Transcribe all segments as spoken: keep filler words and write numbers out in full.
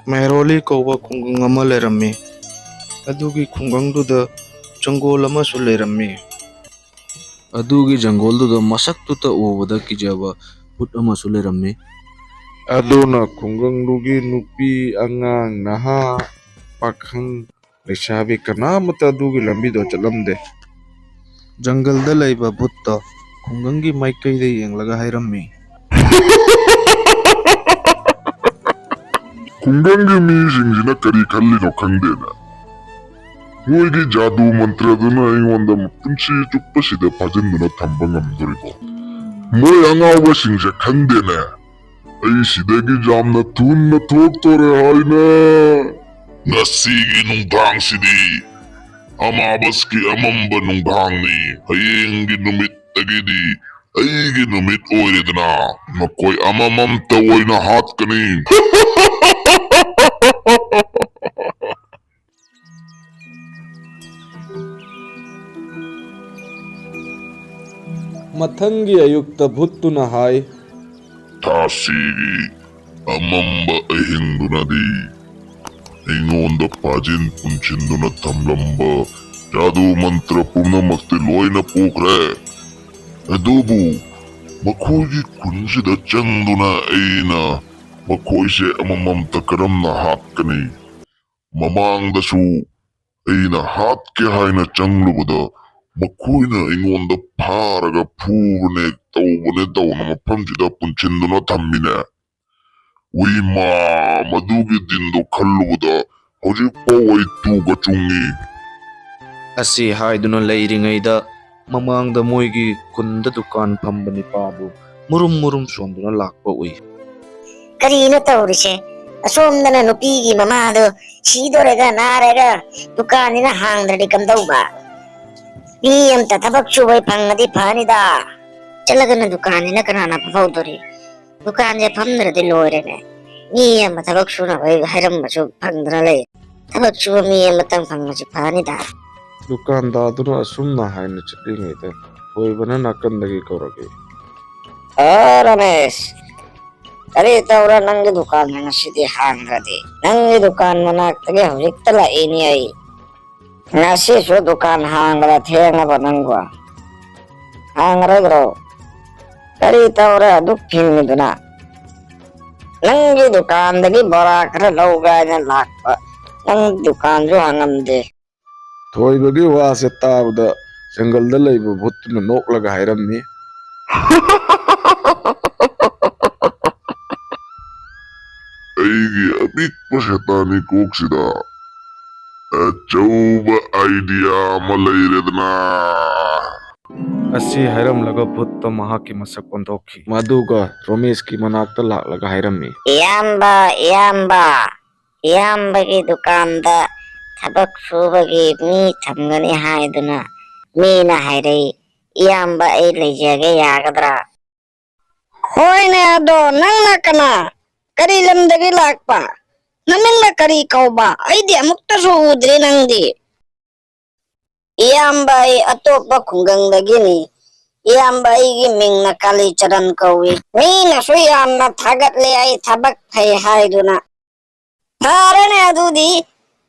ꯃꯦꯔꯣꯂꯤ ꯀꯧꯕ ꯈꯨꯡꯒꯪ ꯑꯃ ꯂꯩꯔꯝꯃꯤ꯫ ꯑꯗꯨꯒꯤ ꯈꯨꯡꯒꯪꯗꯨꯗ ꯖꯪꯒꯣꯜ ꯑꯃꯁꯨ ꯂꯩꯔꯝꯃꯤ꯫ ꯑꯗꯨꯒꯤ ꯖꯪꯒꯣꯜꯗꯨꯗ ꯃꯁꯛꯇꯨꯇ ꯎꯕꯗ ꯀꯤꯖꯕ ꯚꯨꯠ ꯑꯃꯁꯨ ꯂꯩꯔꯝꯃꯤ꯫ ꯑꯗꯨꯅ ꯈꯨꯡꯒꯪꯗꯨꯒꯤ ꯅꯨꯄꯤ, ꯑꯉꯥꯡ, ꯅꯍꯥ, ꯄꯥꯈꯪ, ꯂꯩꯁꯥꯕꯤ ꯀꯅꯥꯃꯠꯇ ꯑꯗꯨꯒꯤ ꯂꯝꯕꯤꯗꯣ ꯆꯠꯂꯝꯗꯦ꯫ ꯖꯪꯒꯜꯗ ꯂꯩꯕ ꯚꯨꯠꯇꯣ ꯈꯨꯡꯒꯪꯒꯤ ꯃꯥꯏꯀꯩꯗ ꯌꯦꯡꯂꯒ ꯍꯥꯏꯔꯝꯃꯤ꯫ ꯈꯨꯡꯒꯪꯒꯤ ꯃꯤꯁꯤꯡꯁꯤꯅ ꯀꯔꯤ ꯈꯜꯂꯤꯅꯣ ꯈꯪꯗꯦꯅꯦ꯫ ꯃꯣꯏꯒꯤ ꯖꯥꯗꯨ ꯃꯟꯇ꯭ꯔꯗꯨꯅ ꯑꯩꯉꯣꯟꯗ ꯄꯨꯟꯁꯤ ꯆꯨꯞꯄꯁꯤꯗ ꯐꯥꯖꯤꯟꯗꯨꯅ ꯊꯝꯕ ꯉꯝꯗꯣꯔꯤꯕꯣ? ꯃꯣꯏ ꯑꯉꯥꯎꯕꯁꯤꯡꯁꯦ ꯈꯪꯗꯦꯅꯦ꯫ ꯑꯩ ꯁꯤꯗꯒꯤ ꯌꯥꯝꯅ ꯊꯨꯅ ꯊꯣꯛꯇꯣꯔꯦ ꯍꯥꯏꯅ꯫ ꯉꯁꯤꯒꯤ ꯅꯨꯡꯗꯥꯡꯁꯤꯗꯤ ꯑꯃꯥꯕꯁꯀꯤ ꯑꯃꯝꯕ ꯅꯨꯡꯗꯥꯡꯅꯤ꯫ ꯍꯌꯦꯡꯒꯤ ꯅꯨꯃꯤꯠꯇꯒꯤꯗꯤ ꯑꯩꯒꯤ ꯅꯨꯃꯤꯠ ꯑꯣꯏꯔꯦꯗꯅ, ꯃꯈꯣꯏ ꯑꯃꯃꯝꯇ ꯑꯣꯏꯅ ꯍꯥꯠꯀꯅꯤ꯫ ꯃꯊꯪꯒꯤ ꯑꯌꯨꯛꯇ ꯚꯨꯠꯇꯨꯅ ꯍꯥꯏ, ꯊꯥꯁꯤꯒꯤ ꯑꯃꯝꯕ ꯑꯍꯤꯡꯗꯨꯅꯗꯤ ꯑꯩꯉꯣꯟꯗ ꯐꯥꯖꯤꯟ ꯄꯨꯟꯁꯤꯟꯗꯨꯅ ꯊꯝꯂꯝꯕ ꯖꯥꯗꯨ ꯃꯟꯇ꯭ꯔ ꯄꯨꯝꯅꯃꯛꯇꯤ ꯂꯣꯏꯅ ꯄꯨꯈ꯭ꯔꯦ꯫ ꯑꯗꯨꯕꯨ ꯃꯈꯣꯏꯒꯤ ꯈꯨꯟꯁꯤꯗ ꯆꯪꯗꯨꯅ ꯑꯩꯅ ꯃꯈꯣꯏꯁꯦ ꯑꯃꯃꯝꯇ ꯀꯔꯝꯅ ꯍꯥꯠꯀꯅꯤ? ꯃꯃꯥꯡꯗꯁꯨ ꯑꯩꯅ ꯍꯥꯠꯀꯦ ꯍꯥꯏꯅ ꯆꯪꯂꯨꯕꯗ ꯃꯈꯣꯏꯅ ꯑꯩꯉꯣꯟꯗ ꯐꯥꯔꯒ ꯐꯨꯕꯅꯦ, ꯇꯧꯕꯅꯦ ꯇꯧꯅ ꯃꯐꯝꯁꯤꯗ ꯄꯨꯟꯁꯤꯟꯗꯨꯅ ꯊꯝꯃꯤꯅꯦ꯫ ꯎꯏꯃꯥ, ꯃꯗꯨꯒꯤ ꯗꯤꯟꯗꯣ ꯈꯜꯂꯨꯕꯗ ꯍꯧꯖꯤꯛꯐꯥꯎ ꯑꯩ ꯇꯨꯒ ꯆꯨꯡꯉꯤ꯫ ꯑꯁꯤ ꯍꯥꯏꯗꯨꯅ ꯂꯩꯔꯤꯉꯩꯗ ꯃꯃꯥꯡꯗ ꯃꯣꯏꯒꯤ ꯈꯨꯟꯗ ꯗꯨꯀꯥꯟ ꯐꯝꯕ ꯅꯤꯄꯥꯗꯨ ꯃꯨꯔꯨꯝ ꯃꯨꯔꯨꯝ ꯁꯣꯟꯗꯨꯅ ꯂꯥꯛꯄ ꯎꯏ꯫ ꯀꯔꯤꯅꯣ ꯇꯧꯔꯤꯁꯦ? ꯑꯁꯣꯝꯗꯅ ꯅꯨꯄꯤꯒꯤ ꯃꯃꯥꯗꯣ ꯁꯤꯗꯣꯔꯦꯒ ꯅꯥꯔꯦꯒ ꯗꯨꯀꯥꯟꯅꯤꯅ ꯍꯥꯡꯗ꯭ꯔꯗꯤ ꯀꯝꯗꯧꯕ? ꯃꯤ ꯑꯝꯇ ꯊꯕꯛ ꯁꯨꯕꯩ ꯐꯪꯉꯗꯤ ꯐꯅꯤꯗ꯫ ꯆꯠꯂꯒꯅ ꯗꯨꯀꯥꯟꯅꯤꯅ ꯀꯅꯥꯅ ꯐꯝꯍꯧꯗꯣꯔꯤ? ꯗꯨꯀꯥꯟꯁꯦ ꯐꯝꯗ꯭ꯔꯗꯤ ꯂꯣꯏꯔꯦꯅꯦ꯫ ꯃꯤ ꯑꯃ ꯊꯕꯛ ꯁꯨꯅꯕ ꯍꯥꯏꯔꯝꯕꯁꯨ ꯐꯪꯗꯅ ꯂꯩ꯫ ꯊꯕꯛ ꯁꯨꯕ ꯃꯤ ꯑꯃꯇꯪ ꯐꯪꯉꯁꯨ ꯐꯅꯤꯗ꯫ ꯗꯨꯀꯥꯟꯗꯥꯔꯗꯨꯅ ꯑꯁꯨꯝꯅ ꯍꯥꯏꯅ ꯆꯠꯂꯤꯉꯩꯗ ꯊꯣꯏꯕꯅ ꯅꯥꯀꯟꯗꯒꯤ ꯀꯧꯔꯛꯏ꯫ ꯑ, ꯔꯃꯦꯁ, ꯀꯔꯤ ꯇꯧꯔ ꯅꯪꯒꯤ ꯗꯨꯀꯥꯟ ꯉꯁꯤꯗꯤ ꯍꯥꯡꯗ꯭ꯔꯗꯤ? ꯅꯪꯒꯤ ꯗꯨꯀꯥꯟ ꯃꯅꯥꯛꯇꯒꯤ ꯍꯧꯖꯤꯛꯇ ꯂꯥꯛꯏꯅꯤ ꯑꯩ꯫ ꯉꯁꯤꯁꯨ ꯗꯨꯀꯥꯟ ꯍꯥꯡꯕꯗ ꯊꯦꯡꯉꯕ ꯅꯪꯕꯣ? ꯍꯥꯡꯉꯔꯣꯏꯗ꯭ꯔꯣ? ꯀꯔꯤ ꯇꯧꯔꯦ ꯑꯗꯨꯛ ꯊꯤꯡꯉꯤꯗꯨꯅ? ꯅꯪꯒꯤ ꯗꯨꯀꯥꯟꯗꯒꯤ ꯕꯣꯔꯥ ꯈꯔ ꯂꯧꯒꯦ ꯍꯥꯏꯅ ꯂꯥꯛꯄ꯫ ꯅꯪ ꯗꯨꯀꯥꯟꯁꯨ ꯍꯥꯡꯉꯝꯗꯦ꯫ ꯊꯣꯏꯕꯒꯤ ꯋꯥꯁꯦ ꯇꯥꯕꯗ ꯖꯪꯒꯜꯗ ꯂꯩꯕ ꯚꯨꯠꯇꯨꯅ ꯅꯣꯛꯂꯒ ꯍꯥꯏꯔꯝꯃꯤ꯫ ꯑꯩꯒꯤ ꯑꯄꯤꯛꯄ ꯁꯦꯇꯥꯅꯤ ꯀꯣꯛꯁꯤꯗ ꯑꯆꯧꯕ idea ꯑꯃ ꯂꯩꯔꯦꯗꯅ꯫ ꯑꯁꯤ ꯍꯥꯏꯔꯝꯂꯒ ꯚꯨꯠꯇꯣ ꯃꯍꯥꯛꯀꯤ ꯃꯁꯛ ꯑꯣꯟꯊꯣꯛꯈꯤ꯫ ꯃꯗꯨꯒ ꯔꯣꯃꯦꯁꯀꯤ ꯃꯅꯥꯛꯇ ꯂꯥꯛꯂꯒ ꯍꯥꯏꯔꯝꯃꯤ꯫ ꯏꯌꯥꯝꯕ, ꯏꯌꯥꯝꯕ, ꯏꯌꯥꯝꯕꯒꯤ ꯗꯨꯀꯥꯟꯗ ꯊꯕꯛ ꯁꯨꯕꯒꯤ ꯃꯤ ꯊꯝꯒꯅꯤ ꯍꯥꯏꯗꯨꯅ ꯃꯤꯅ ꯍꯥꯏꯔꯛꯏ꯫ ꯏꯌꯥꯝꯕ, ꯑꯩ ꯂꯩꯖꯒꯦ ꯌꯥꯒꯗ꯭ꯔꯥ? ꯍꯣꯏꯅꯦ, ꯑꯗꯣ ꯅꯪꯅ ꯀꯅꯥ? ꯀꯔꯤ ꯂꯝꯗꯒꯤ ꯂꯥꯛꯄ? ꯅꯃꯤꯡꯅ ꯀꯔꯤ ꯀꯧꯕ? ꯑꯩꯗꯤ ꯑꯃꯨꯛꯇꯁꯨ ꯎꯗ꯭ꯔꯤ ꯅꯪꯗꯤ꯫ ꯏꯌꯥꯝꯕ, ꯑꯩ ꯑꯇꯣꯞꯄ ꯈꯨꯡꯒꯪꯗꯒꯤꯅꯤ꯫ ꯏꯌꯥꯝꯕ, ꯑꯩꯒꯤ ꯃꯤꯡꯅ ꯀꯥꯂꯤꯆꯔꯟ ꯀꯧꯏ꯫ ꯃꯤꯅꯁꯨ ꯌꯥꯝꯅ ꯊꯥꯒꯠꯂꯦ ꯑꯩ ꯊꯕꯛ ꯐꯩ ꯍꯥꯏꯗꯨꯅ꯫ ꯐꯔꯦꯅꯦ ꯑꯗꯨꯗꯤ,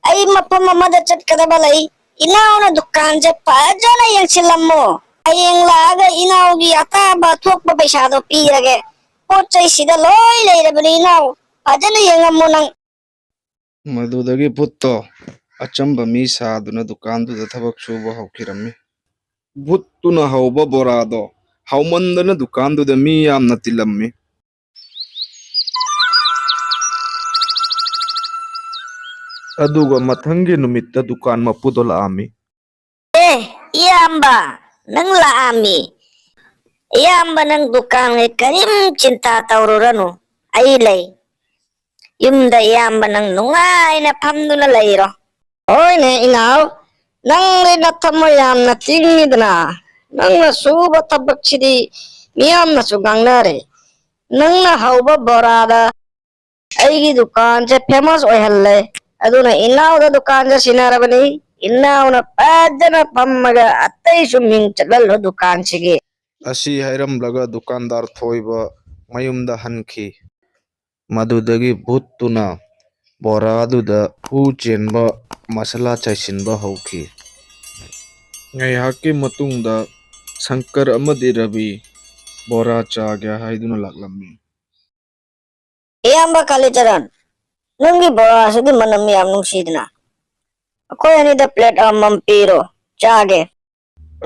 ꯑꯩ ꯃꯐꯝ ꯑꯃꯗ ꯆꯠꯀꯗꯕ ꯂꯩ꯫ ꯏꯅꯥꯎꯅ ꯗꯨꯀꯥꯟꯁꯦ ꯐꯖꯅ ꯌꯦꯡꯁꯤꯜꯂꯝꯃꯣ꯫ ꯍꯌꯦꯡ ꯂꯥꯛꯑꯒ ꯏꯅꯥꯎꯒꯤ ꯑꯇꯥꯕ ꯑꯊꯣꯛꯄ ꯄꯩꯁꯥꯗꯣ ꯄꯤꯔꯒꯦ꯫ ꯄꯣꯠ ꯆꯩ ꯁꯤꯗ ꯂꯣꯏ ꯂꯩꯔꯕꯅꯤ ꯏꯅꯥꯎ꯫ ꯐꯖꯅ ꯌꯦꯡꯉꯝꯃꯣ ꯅꯪ꯫ ꯃꯗꯨꯗꯒꯤ ꯚꯨꯠꯇꯣ ꯑꯆꯝꯕ ꯃꯤ ꯁꯥꯗꯨꯅ ꯗꯨꯀꯥꯟꯗꯨꯗ ꯊꯕꯛ ꯁꯨꯕ ꯍꯧꯈꯤꯔꯝꯃꯤ꯫ ꯚꯨꯠꯇꯨꯅ ꯍꯧꯕ ꯕꯣꯔꯥꯗꯣ ꯍꯥꯎꯃꯟꯗꯅ ꯗꯨꯀꯥꯟꯗꯨꯗ ꯃꯤ ꯌꯥꯝꯅ ꯇꯤꯜꯂꯝꯃꯤ꯫ ꯑꯗꯨꯒ ꯃꯊꯪꯒꯤ ꯅꯨꯃꯤꯠꯇ ꯗꯨꯀꯥꯟ ꯃꯄꯨꯗꯣ ꯂꯥꯛꯑꯝꯃꯤ꯫ ꯑꯦ, ꯏꯌꯥꯝꯕ, ꯅꯪ ꯂꯥꯛꯑꯝꯃꯤ꯫ ꯏꯌꯥꯝꯕ, ꯅꯪ ꯗꯨꯀꯥꯟꯒꯤ ꯀꯔꯤꯝ ꯆꯤꯟꯇꯥ ꯇꯧꯔꯨꯔꯅꯨ, ꯑꯩ ꯂꯩ꯫ ꯌꯨꯝꯗ ꯏꯌꯥꯝꯕ ꯅꯪ ꯅꯨꯡꯉꯥꯏꯅ ꯐꯝꯗꯨꯅ ꯂꯩꯔꯣ꯫ ꯍꯣꯏꯅꯦ ꯏꯅꯥꯎ, ꯅꯪꯗꯤ ꯅꯊꯃꯣꯏ ꯌꯥꯝꯅ ꯆꯤꯡꯉꯤꯗꯅ, ꯅꯪꯅ ꯁꯨꯕ ꯊꯕꯛꯁꯤꯗꯤ ꯃꯤꯌꯥꯝꯅꯁꯨ ꯉꯥꯡꯅꯔꯦ꯫ ꯅꯪꯅ ꯍꯧꯕ ꯕꯣꯔꯥꯗ ꯑꯩꯒꯤ ꯗꯨꯀꯥꯟꯁꯦ famous ꯑꯣꯏꯍꯜꯂꯦ꯫ ꯑꯗꯨꯅ ꯏꯅꯥꯎꯗ ꯗꯨꯀꯥꯟꯁꯦ ꯁꯤꯟꯅꯔꯕꯅꯤ꯫ ꯏꯅꯥꯎꯅ ꯐꯖꯅ ꯐꯝꯃꯒ ꯑꯇꯩꯁꯨ ꯃꯤꯡ ꯆꯠꯍꯜꯂꯣ ꯗꯨꯀꯥꯟꯁꯤꯒꯤ꯫ ꯑꯁꯤ ꯍꯥꯏꯔꯝꯂꯒ ꯗꯨꯀꯥꯟꯗꯥꯔ ꯊꯣꯏꯕ ꯃꯌꯨꯝꯗ ꯍꯟꯈꯤ꯫ ꯃꯗꯨꯗꯒꯤ ꯚꯨꯠꯇꯨꯅ ꯕꯣꯔꯥꯗꯨꯗ ꯍꯨ ꯆꯦꯟꯕ ꯃꯁꯥꯂꯥ ꯆꯥꯏꯁꯤꯟꯕ ꯍꯧꯈꯤ꯫ ꯉꯥꯏꯍꯥꯛꯀꯤ ꯃꯇꯨꯡꯗ ꯁꯪꯀꯔ ꯑꯃꯗꯤ ꯔꯕꯤ ꯕꯣꯔꯥ ꯆꯥꯒꯦ ꯍꯥꯏꯗꯨꯅ ꯂꯥꯛꯂꯝꯃꯤ꯫ "ꯏꯌꯥꯝꯕ ꯀꯥꯂꯤꯆꯔꯟ, ꯅꯪꯒꯤ ꯕꯣꯔꯥꯁꯤꯗꯤ ꯃꯅꯝ ꯌꯥꯝ ꯅꯨꯡꯁꯤꯗꯅ, ꯑꯩꯈꯣꯏ ꯑꯅꯤꯗ ꯄ꯭ꯂꯦꯠ ꯑꯃꯃꯝ ꯄꯤꯔꯣ, ꯆꯥꯒꯦ꯫"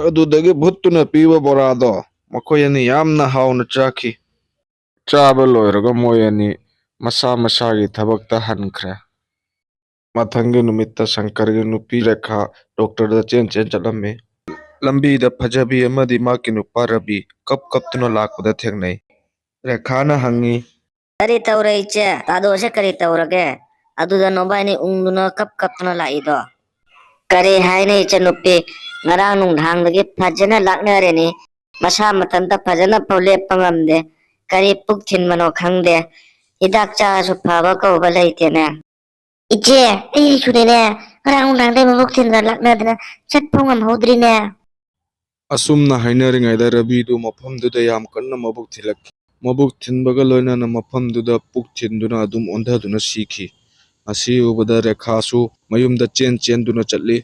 ꯑꯗꯨꯗꯒꯤ ꯚꯨꯠꯇꯨꯅ ꯄꯤꯕ ꯕꯣꯔꯥꯗꯣ ꯃꯈꯣꯏ ꯑꯅꯤ ꯌꯥꯝꯅ ꯍꯥꯎꯅ ꯆꯥꯈꯤ꯫ ꯆꯥꯕ ꯂꯣꯏꯔꯒ ꯃꯣꯏ ꯑꯅꯤ ꯃꯁꯥ ꯃꯁꯥꯒꯤ ꯊꯕꯛꯇ ꯍꯟꯈ꯭ꯔꯦ꯫ ꯃꯊꯪꯒꯤ ꯅꯨꯃꯤꯠꯇ ꯁꯪꯀꯔꯒꯤ ꯅꯨꯄꯤ ꯔꯦꯈꯥ ꯗꯣꯛꯇꯔꯗ ꯆꯦꯟ ꯆꯦꯟ ꯆꯠꯂꯝꯃꯤ꯫ ꯂꯝꯕꯤꯗ ꯐꯖꯕꯤ ꯑꯃꯗꯤ ꯃꯍꯥꯛꯀꯤ ꯅꯨꯄꯥ ꯔꯕꯤ ꯀꯞ ꯀꯞꯇꯨꯅ ꯂꯥꯛꯄꯗ ꯊꯦꯡꯅꯩ꯫ ꯔꯦꯈꯥꯅ ꯍꯪꯉꯤ, "ꯀꯔꯤ ꯇꯧꯔꯦ ꯏꯆꯦ? ꯇꯥꯗꯣꯁꯦ ꯀꯔꯤ ꯇꯧꯔꯒꯦ? ꯑꯗꯨꯗ ꯅꯣꯕꯥꯏꯅꯤ ꯎꯪꯗꯨꯅ ꯀꯞ ꯀꯞꯇꯨꯅ ꯂꯥꯛꯏꯗꯣ?" "ꯀꯔꯤ ꯍꯥꯏꯅꯤ ꯏꯆꯟꯅꯨꯄꯤ, ꯉꯔꯥꯡ ꯅꯨꯡꯗꯥꯡꯗꯒꯤ ꯐꯖꯅ ꯂꯥꯛꯅꯔꯤꯅꯤ, ꯃꯁꯥ ꯃꯊꯟꯇ ꯐꯖꯅ ꯐꯥꯎ ꯂꯦꯞꯄ ꯉꯝꯗꯦ, ꯀꯔꯤ ꯄꯨꯛ ꯊꯤꯟꯕꯅꯣ ꯈꯪꯗꯦ, ꯍꯤꯗꯥꯛ ꯆꯥꯔꯁꯨ ꯐꯕ ꯀꯧꯕ ꯂꯩꯇꯦꯅꯦ꯫" "ꯏꯆꯦ, ꯑꯩꯁꯨꯅꯦꯅꯦ, ꯉꯔꯥꯡ ꯅꯨꯡꯗꯥꯡꯗꯩ ꯃꯕꯨꯛ ꯊꯤꯟꯕ ꯂꯥꯛꯅꯗꯅ ꯆꯠꯄ ꯉꯝꯍꯧꯗ꯭ꯔꯤꯅꯦ꯫" ꯑꯁꯨꯝꯅ ꯍꯥꯏꯅꯔꯤꯉꯩꯗ ꯔꯕꯤꯗꯨ ꯃꯐꯝꯗꯨꯗ ꯌꯥꯝ ꯀꯟꯅ ꯃꯕꯨꯛ ꯊꯤꯜꯂꯛꯈꯤ꯫ ꯃꯕꯨꯛ ꯊꯤꯟꯕꯒ ꯂꯣꯏꯅꯅ ꯃꯐꯝꯗꯨꯗ ꯄꯨꯛ ꯊꯤꯟꯗꯨꯅ ꯑꯗꯨꯝ ꯑꯣꯟꯊꯗꯨꯅ ꯁꯤꯈꯤ꯫ ꯑꯁꯤ ꯎꯕꯗ ꯔꯦꯈꯥꯁꯨ ꯃꯌꯨꯝꯗ ꯆꯦꯟ ꯆꯦꯟꯗꯨꯅ ꯆꯠꯂꯤ꯫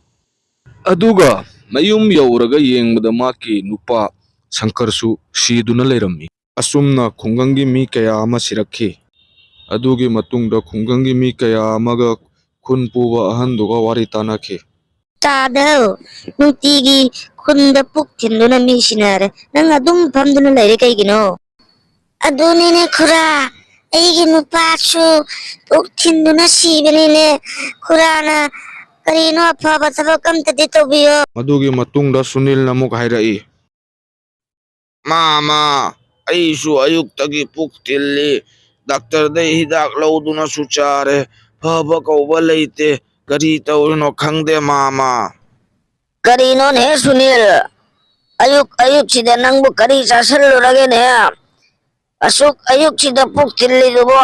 ꯑꯗꯨꯒ ꯃꯌꯨꯝ ꯌꯧꯔꯒ ꯌꯦꯡꯕꯗ ꯃꯍꯥꯛꯀꯤ ꯅꯨꯄꯥ ꯁꯪꯀꯔꯁꯨ ꯁꯤꯗꯨꯅ ꯂꯩꯔꯝꯃꯤ꯫ ꯑꯁꯨꯝꯅ ꯈꯨꯡꯒꯪꯒꯤ ꯃꯤ ꯀꯌꯥ ꯑꯃ ꯁꯤꯔꯛꯈꯤ꯫ ꯑꯗꯨꯒꯤ ꯃꯇꯨꯡꯗ ꯈꯨꯡꯒꯪꯒꯤ ꯃꯤ ꯀꯌꯥ ꯑꯃꯒ ꯈꯨꯟ ꯄꯨꯕ ꯑꯍꯟꯗꯨꯒ ꯋꯥꯔꯤ ꯇꯥꯟꯅꯈꯤ꯫ "ꯇꯥꯗꯧ, ꯅꯨꯡꯇꯤꯒꯤ ꯈꯨꯟꯗ ꯄꯨꯛ ꯊꯤꯟꯗꯨꯅ ꯃꯤ ꯁꯤꯟꯅꯔꯦ, ꯅꯪ ꯑꯗꯨꯝ ꯐꯝꯗꯨꯅ ꯂꯩꯔꯦ ꯀꯩꯒꯤꯅꯣ?" "ꯑꯗꯨꯅꯤꯅꯦ ꯈꯨꯔꯥ, ꯑꯩꯒꯤ ꯅꯨꯄꯥꯁꯨ ꯄꯨꯛ ꯊꯤꯟꯗꯨꯅ ꯁꯤꯕꯅꯤꯅꯦ꯫ ꯈꯨꯔꯥꯅ ꯀꯔꯤꯅꯣ ꯑꯐꯕ ꯊꯕꯛ ꯑꯝꯇꯗꯤ ꯇꯧꯕꯤꯌꯣ꯫" ꯃꯗꯨꯒꯤ ꯃꯇꯨꯡꯗ ꯁꯨꯅꯤꯜꯅ ꯑꯃꯨꯛ ꯍꯥꯏꯔꯛꯏ, "ꯃꯥꯃ, ꯑꯩꯁꯨ ꯑꯌꯨꯛꯇꯒꯤ ꯄꯨꯛ ꯊꯤꯜꯂꯤ꯫ ꯗꯥꯛꯇꯔꯗꯩ ꯍꯤꯗꯥꯛ ꯂꯧꯗꯨꯅꯁꯨ ꯆꯥꯔꯦ꯫ ꯐꯕ ꯀꯧꯕ ꯂꯩꯇꯦ꯫ ꯀꯔꯤ ꯇꯧꯔꯤꯅꯣ ꯈꯪꯗꯦ, ꯃꯥꯃ꯫" "ꯀꯔꯤꯅꯣꯅꯦꯍꯦ ꯁꯨꯅꯤꯜ? ꯑꯌꯨꯛ ꯑꯌꯨꯛꯁꯤꯗ ꯅꯪꯕꯨ ꯀꯔꯤ ꯆꯥꯁꯤꯜꯂꯨꯔꯒꯦꯅꯦ? ꯑꯁꯨꯛ ꯑꯌꯨꯛꯁꯤꯗ ꯄꯨꯛ ꯊꯤꯜꯂꯤꯗꯨꯕꯣ?"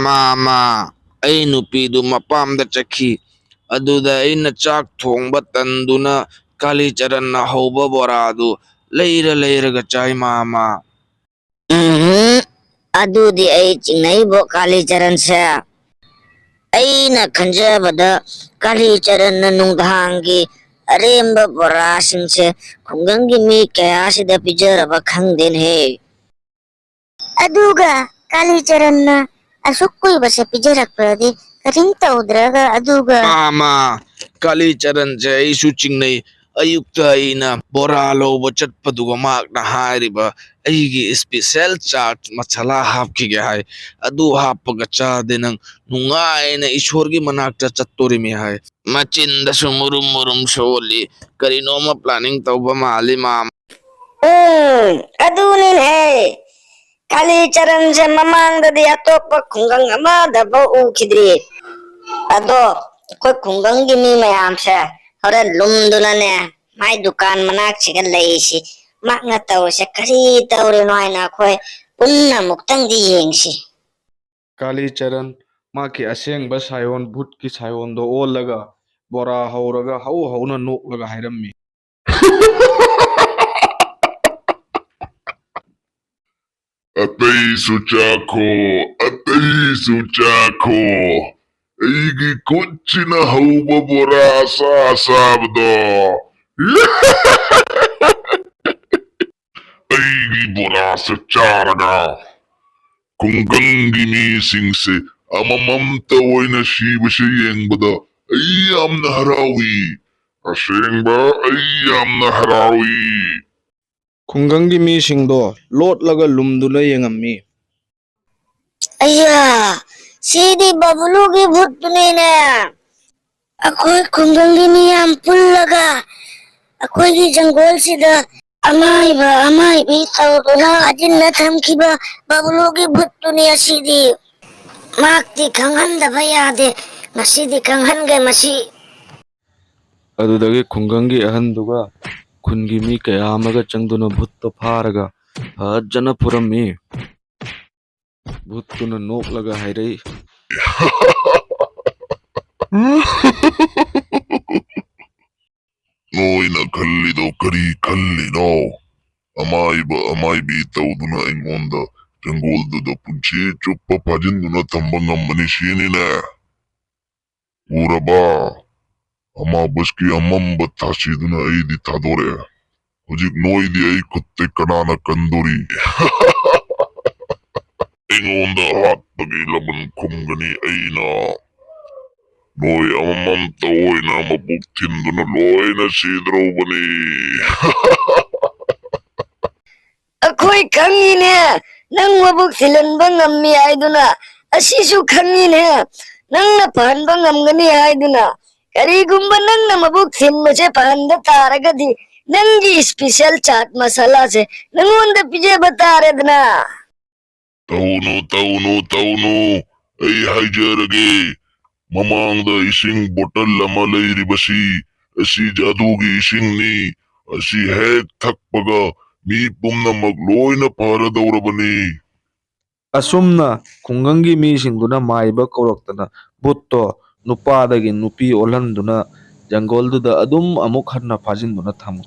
"ꯃꯥꯃ, ꯑꯩ ꯅꯨꯄꯤꯗꯨ ꯃꯄꯥꯝꯗ ꯆꯠꯈꯤ꯫ ꯑꯗꯨꯗ ꯑꯩꯅ ꯆꯥꯛ ꯊꯣꯡꯕ ꯇꯟꯗꯨꯅ ꯀꯥꯂꯤꯆꯔꯟꯅ ꯍꯧꯕ ꯕꯣꯔꯥꯗꯨ ꯂꯩꯔ ꯂꯩꯔꯒ ꯆꯥꯏ, ꯃꯥꯃ꯫" "ꯎꯝ, ꯑꯗꯨꯗꯤ ꯑꯩ ꯆꯤꯡꯅꯩꯕꯣ, ꯀꯥꯂꯤꯆꯔꯟꯁꯦ꯫ ꯑꯩꯅ ꯈꯟꯖꯕꯗ ꯀꯥꯂꯤꯆꯔꯟꯅ ꯅꯨꯡꯗꯥꯡꯒꯤ ꯑꯔꯦꯝꯕ ꯕꯣꯔꯥꯁꯤꯡꯁꯦ ꯈꯨꯡꯒꯪꯒꯤ ꯃꯤ ꯀꯌꯥꯁꯤꯗ ꯄꯤꯖꯔꯕ ꯈꯪꯗꯦꯅꯦꯍꯦ꯫ ꯑꯗꯨꯒ ꯀꯥꯂꯤꯆꯔꯟꯅ ꯑꯁꯨꯛ ꯀꯨꯏꯕꯁꯦ ꯄꯤꯖꯔꯛꯄꯗꯤ ꯀꯔꯤꯝ ꯇꯧꯗ꯭ꯔꯒ, ꯑꯗꯨꯒ ꯃꯥꯃ, ꯀꯥꯂꯤꯆꯔꯟꯁꯦ ꯑꯩꯁꯨ ꯆꯤꯡꯅꯩ꯫ ꯑꯌꯨꯛꯇ ꯑꯩꯅ ꯕꯣꯔꯥ ꯂꯧꯕ ꯆꯠꯄꯗꯨꯒ ꯃꯍꯥꯛꯅ ꯍꯥꯏꯔꯤꯕ ꯑꯩꯒꯤ special chaat masala ꯍꯥꯞꯈꯤꯒꯦ ꯍꯥꯏ꯫ ꯑꯗꯨ ꯍꯥꯞꯄꯒ ꯆꯥꯗꯦ ꯅꯪ ꯅꯨꯡꯉꯥꯏꯅ ꯏꯁꯣꯔꯒꯤ ꯃꯅꯥꯛꯇ ꯆꯠꯇꯣꯔꯤꯃꯤ ꯍꯥꯏ꯫ ꯃꯆꯤꯟꯗꯁꯨ ꯃꯨꯔꯨꯝ ꯃꯨꯔꯨꯝ ꯁꯣꯜꯂꯤ꯫ ꯀꯔꯤꯅꯣꯃ planning ꯇꯧꯕ ꯃꯥꯜꯂꯤ, ꯃꯥꯃ꯫ ꯎꯝ, ꯑꯗꯨꯅꯤꯅꯦꯍꯦ꯫ ꯀꯥꯂꯤꯆꯔꯟꯁꯦ ꯃꯃꯥꯡꯗꯗꯤ ꯑꯇꯣꯞꯄ ꯈꯨꯡꯒꯪ ꯑꯃꯗꯐꯥꯎ ꯎꯈꯤꯗ꯭ꯔꯤ꯫ ꯑꯗꯣ ꯑꯩꯈꯣꯏ ꯈꯨꯡꯒꯪꯒꯤ ꯃꯤ ꯃꯌꯥꯝꯁꯦ ꯍꯣꯔꯦꯟ ꯂꯨꯝꯗꯨꯅꯅꯦ, ꯃꯥꯏ ꯗꯨꯀꯥꯟ ꯃꯅꯥꯛꯁꯤꯒ ꯂꯩꯁꯤ꯫ ꯃꯍꯥꯛꯅ ꯇꯧꯔꯤꯁꯦ ꯀꯔꯤ ꯇꯧꯔꯤꯅꯣ ꯍꯥꯏꯅ ꯑꯩꯈꯣꯏ ꯄꯨꯟꯅ ꯑꯃꯨꯛꯇꯪꯗꯤ ꯌꯦꯡꯁꯤ꯫ ꯀꯥꯂꯤꯆꯔꯟ ꯃꯍꯥꯛꯀꯤ ꯑꯁꯦꯡꯕ ꯁꯥꯏꯑꯣꯟ, ꯚꯨꯠꯀꯤ ꯁꯥꯏꯑꯣꯟꯗꯣ ꯑꯣꯜꯂꯒ ꯕꯣꯔꯥ ꯍꯧꯔꯒ ꯍꯧ ꯍꯧꯅ ꯅꯣꯛꯂꯒ ꯍꯥꯏꯔꯝꯃꯤ꯫ ꯑꯇꯩꯁꯨ ꯆꯥꯈꯣ, ꯑꯇꯩꯁꯨ ꯆꯥꯈꯣ꯫ ꯑꯩꯒꯤ ꯈꯨꯠꯁꯤꯅ ꯍꯧꯕ ꯕꯣꯔꯥ ꯑꯁꯥ ꯑꯁꯥꯕꯗꯣ꯫ ꯑꯩꯒꯤ ꯕꯣꯔꯥꯁꯦ ꯆꯥꯔꯒ ꯈꯨꯡꯒꯪꯒꯤ ꯃꯤꯁꯤꯡꯁꯦ ꯑꯃꯃꯝꯇ ꯑꯣꯏꯅ ꯁꯤꯕꯁꯦ ꯌꯦꯡꯕꯗ ꯑꯩ ꯌꯥꯝꯅ ꯍꯔꯥꯎꯏ꯫ ꯑꯁꯦꯡꯕ, ꯑꯩ ꯌꯥꯝꯅ ꯍꯔꯥꯎꯏ꯫ ꯈꯨꯡꯒꯪꯒꯤ ꯃꯤꯁꯤꯡꯗꯣ ꯂꯣꯠꯂꯒ ꯂꯨꯝꯗꯨꯅ ꯌꯦꯡꯉꯝꯃꯤ꯫ ꯑꯌꯥ, ꯁꯤꯗꯤ ꯕꯕꯂꯨꯒꯤ ꯚꯨꯠꯇꯨꯅꯤꯅꯦ꯫ ꯑꯩꯈꯣꯏ ꯈꯨꯡꯒꯪꯒꯤ ꯃꯤꯌꯥꯝ ꯄꯨꯜꯂꯒ ꯑꯩꯈꯣꯏꯒꯤ ꯖꯪꯒꯜꯁꯤꯗ ꯑꯃꯥꯏꯕ ꯑꯃꯥꯏꯕꯤ ꯇꯧꯗꯨꯅ ꯑꯖꯤꯟꯅ ꯊꯝꯈꯤꯕ ꯕꯕꯂꯨꯒꯤ ꯚꯨꯠꯇꯨꯅꯤ ꯑꯁꯤꯗꯤ꯫ ꯃꯍꯥꯛꯇꯤ ꯈꯪꯍꯟꯗꯕ ꯌꯥꯗꯦ꯫ ꯉꯁꯤꯗꯤ ꯈꯪꯍꯟꯒꯦ ꯃꯁꯤ꯫ ꯑꯗꯨꯗꯒꯤ ꯈꯨꯡꯒꯪꯒꯤ ꯑꯍꯟꯗꯨꯒ ꯈꯨꯟꯒꯤ ꯃꯤ ꯀꯌꯥ ꯑꯃꯒ ꯆꯪꯗꯨꯅ ꯚꯨꯠꯇꯣ ꯐꯥꯔꯒ ꯐꯖꯅ ꯐꯨꯔꯝꯃꯤ꯫ ꯚꯨꯠꯇꯨꯅ ꯅꯣꯛꯂꯒ ꯍꯥꯏꯔꯛꯏ꯫ ꯅꯣꯏꯅ ꯈꯜꯂꯤꯗꯣ ꯀꯔꯤ ꯈꯜꯂꯤꯅꯣ? ꯑꯃꯥꯏꯕ ꯑꯃꯥꯏꯕꯤ ꯇꯧꯗꯨꯅ ꯑꯩꯉꯣꯟꯗ ꯖꯪꯒꯜꯗꯨꯗ ꯄꯨꯟꯁꯤ ꯆꯨꯞꯄ ꯐꯥꯖꯤꯟꯗꯨꯅ ꯊꯝꯕ ꯉꯝꯕꯅꯤ ꯁꯤꯅꯤꯅꯦ꯫ ꯎꯔꯕ? ꯑꯃꯥꯕꯁꯀꯤ ꯑꯃꯝꯕ ꯊꯥꯁꯤꯗꯨꯅ ꯑꯩꯗꯤ ꯊꯥꯗꯣꯔꯛꯑꯦ꯫ ꯍꯧꯖꯤꯛ ꯅꯣꯏꯗꯤ ꯑꯩ ꯈꯨꯠꯇ ꯀꯅꯥꯅ ꯀꯟꯗꯣꯔꯤ? ꯑꯩꯉꯣꯟꯗ ꯍꯥꯠꯄꯒꯤ ꯂꯃꯟ ꯈꯨꯝꯒꯅꯤ ꯑꯩꯅ꯫ ꯅꯣꯏ ꯑꯃꯃꯝꯇ ꯑꯣꯏꯅ ꯃꯕꯨꯛ ꯊꯤꯟꯗꯨꯅ ꯂꯣꯏꯅ ꯁꯤꯗ꯭ꯔꯧꯕꯅꯤ꯫ ꯑꯩꯈꯣꯏ ꯈꯪꯉꯤꯅꯦ, ꯅꯪ ꯃꯕꯨꯛ ꯊꯤꯜꯍꯟꯕ ꯉꯝꯃꯤ ꯍꯥꯏꯗꯨꯅ꯫ ꯑꯁꯤꯁꯨ ꯈꯪꯉꯤꯅꯦ, ꯅꯪꯅ ꯐꯍꯟꯕ ꯉꯝꯒꯅꯤ ꯍꯥꯏꯗꯨꯅ꯫ ꯀꯔꯤꯒꯨꯝꯕ ꯅꯪꯅ ꯃꯕꯨꯛ ꯊꯤꯟꯕꯁꯦ ꯐꯍꯟꯕ ꯇꯥꯔꯒꯗꯤ, ꯅꯪꯒꯤ special chaat masalaꯁꯦ ꯅꯪꯉꯣꯟꯗ ꯄꯤꯖꯕ ꯇꯥꯔꯦꯗꯅ꯫ ꯇꯧꯅꯨ, ꯇꯧꯅꯨ, ꯇꯧꯅꯨ꯫ ꯑꯩ ꯍꯥꯏꯖꯔꯒꯦ, ꯃꯃꯥꯡꯗ ꯏꯁꯤꯡ bottle ꯑꯃ ꯂꯩꯔꯤꯕꯁꯤ, ꯑꯁꯤ ꯖꯥꯗꯨꯒꯤ ꯏꯁꯤꯡꯅꯤ꯫ ꯑꯁꯤ ꯍꯦꯛ ꯊꯛꯄꯒ ꯃꯤ ꯄꯨꯝꯅꯃꯛ ꯂꯣꯏꯅ ꯐꯔꯗꯧꯔꯕꯅꯤ꯫ ꯑꯁꯨꯝꯅ ꯈꯨꯡꯒꯪꯒꯤ ꯃꯤꯁꯤꯡꯗꯨꯅ ꯃꯥꯏꯕ ꯀꯧꯔꯛꯇꯅ ꯚꯨꯠꯇꯣ ꯅꯨꯄꯥꯗꯒꯤ ꯅꯨꯄꯤ ꯑꯣꯜꯍꯟꯗꯨꯅ ꯖꯪꯒꯜꯗꯨꯗ ꯑꯗꯨꯝ ꯑꯃꯨꯛ ꯍꯟꯅ ꯐꯥꯖꯤꯟꯗꯨꯅ ꯊꯝꯃꯤ꯫